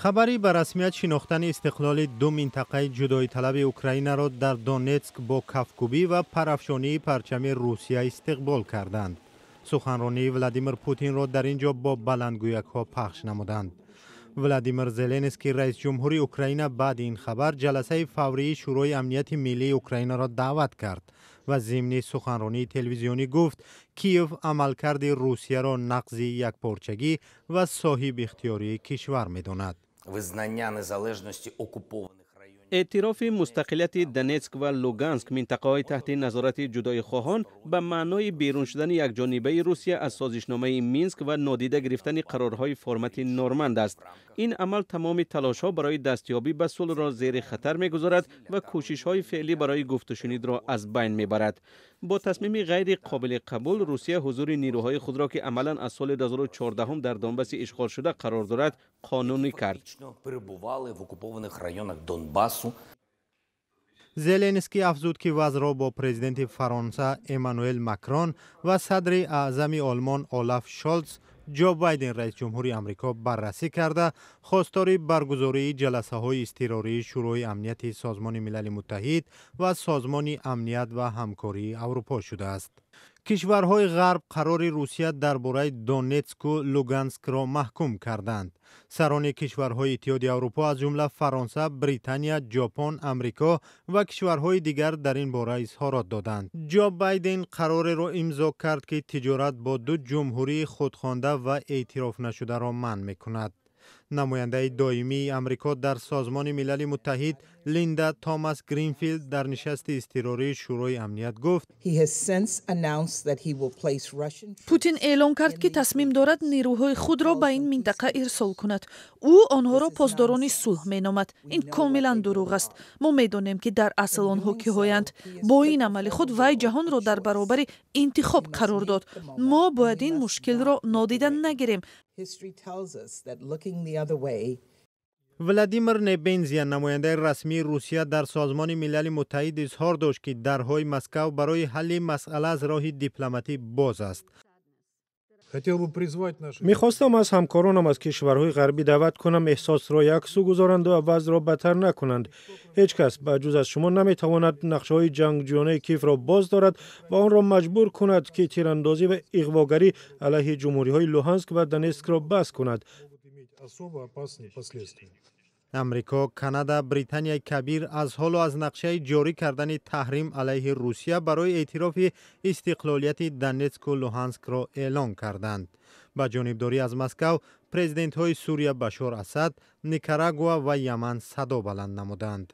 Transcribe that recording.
Хабари ба расмият шинохтани истиқлоли ду минтақаи ҷудоиталаби Украинаро дар Донетск бо кафкӯбӣ ва парафшонии парчами Русия истиқбол карданд. Суханронии Владимир Путинро дар ин ҷо бо баландгӯякҳо пахш намуданд. Владимир Зеленский, раисҷумҳури Украина, баъди ин хабар ҷаласаи фаврии Шӯрои амнияти миллии Украинаро даъват кард ва зимни суханронии телевизионӣ гуфт, Киев амалкарди Русияро нақзи якпорчагӣ ва соҳибихтиёрии кишвар медонад. Визнання незалежності окупованих районів. Эътирофи мустақилияти Донетск ва Луганск, минтақаҳои таҳти назорати ҷудоихоҳон, ба маънои берун шудани якҷонибаи Русия аз созишномаи Минск ва нодида гирифтани қарорҳои формати Норманд аст. Ин амал тамоми талошҳо барои дастёбӣ ба сулҳро зери хатар мегузорад ва кӯшишҳои феълӣ барои гуфтушунидро аз байн мебарад. Бо тасмими ғайри қобили қабул Русия ҳузури нирӯҳои худро, ки амалан аз соли 2014 дар Донбасси ишғолшуда қарор дорад, қонунӣ кард. Фактично перебували в окупованих районах Донбасу. Зеленский афзуд, ки вазъро бо президенти Фаронса Эммануэл Макрон ва садри аъзами Олмон Олаф Шолц, Ҷо Байден, раисҷумҳури Амрико, баррасӣ карда, хостори баргузории ҷаласаҳои изтирории Шӯрои амнияти Созмони Милали Муттаҳид ва Созмони амният ва ҳамкории Аврупо шудааст. Кишварҳои Ғарб қарори Русия дар бораи Донетску Луганскро маҳкум карданд. Сарони кишварҳои Иттиҳоди Аврупо, аз ҷумла Фаронса, Британия, Ҷопон, Амрико ва кишварҳои дигар дар ин бора изҳорот доданд. Ҷо Байден қарореро имзо кард, ки тиҷорат бо ду ҷумҳурии худхонда ва эътирофнашударо манъ мекунад. Намояндаи доимии Амрико дар Созмони Милали Муттаҳид Линда Томас Гринфилд дар нишасти изтирории Шӯрои амният гуфт: Путин эълон кард, ки тасмим дорад нерӯҳои худро ба ин минтақа ирсол кунад. Ӯ онҳоро посдорони сулҳ меномад. Ин комилан дурӯғ аст. Мо медонем, ки дар асл онҳо киҳоянд. Бо ин амали худ вай ҷаҳонро дар баробари интихоб қарор дод. Мо бояд ин мушкилро нодида нагирем. Владимир Небензия, намояндаи расмии Русия дар Созмони Милали Муттаҳид, изҳор дошт, ки дарҳои Москав барои ҳалли масъала аз роҳи дипломатӣ боз аст. Мехостам аз ҳамкоронам аз кишварҳои ғарбӣ даъват кунам, эҳсосро як сӯ гузоранд ва вазъро бадтар накунанд. Ҳеҷ кас ба ҷуз аз шумо наметавонад нақшаҳои ҷангҷӯёнаи Киевро боз дорад ва онро маҷбур кунад, ки тирандозӣ ва иғвогарӣ алайҳи ҷумҳуриҳои Луҳанск ва Донетскро бас кунад. Амрико, Канада, Британияи Кабир аз ҳоло аз нақшаи ҷорӣ кардани таҳрим алайҳи Русия барои эътирофи истиқлолияти Донетску Луҳанскро эълон карданд. Ба ҷонибдорӣ аз Москав президентҳои Сурия Башор Асад, Никарагуа ва Яман садо баланд намуданд.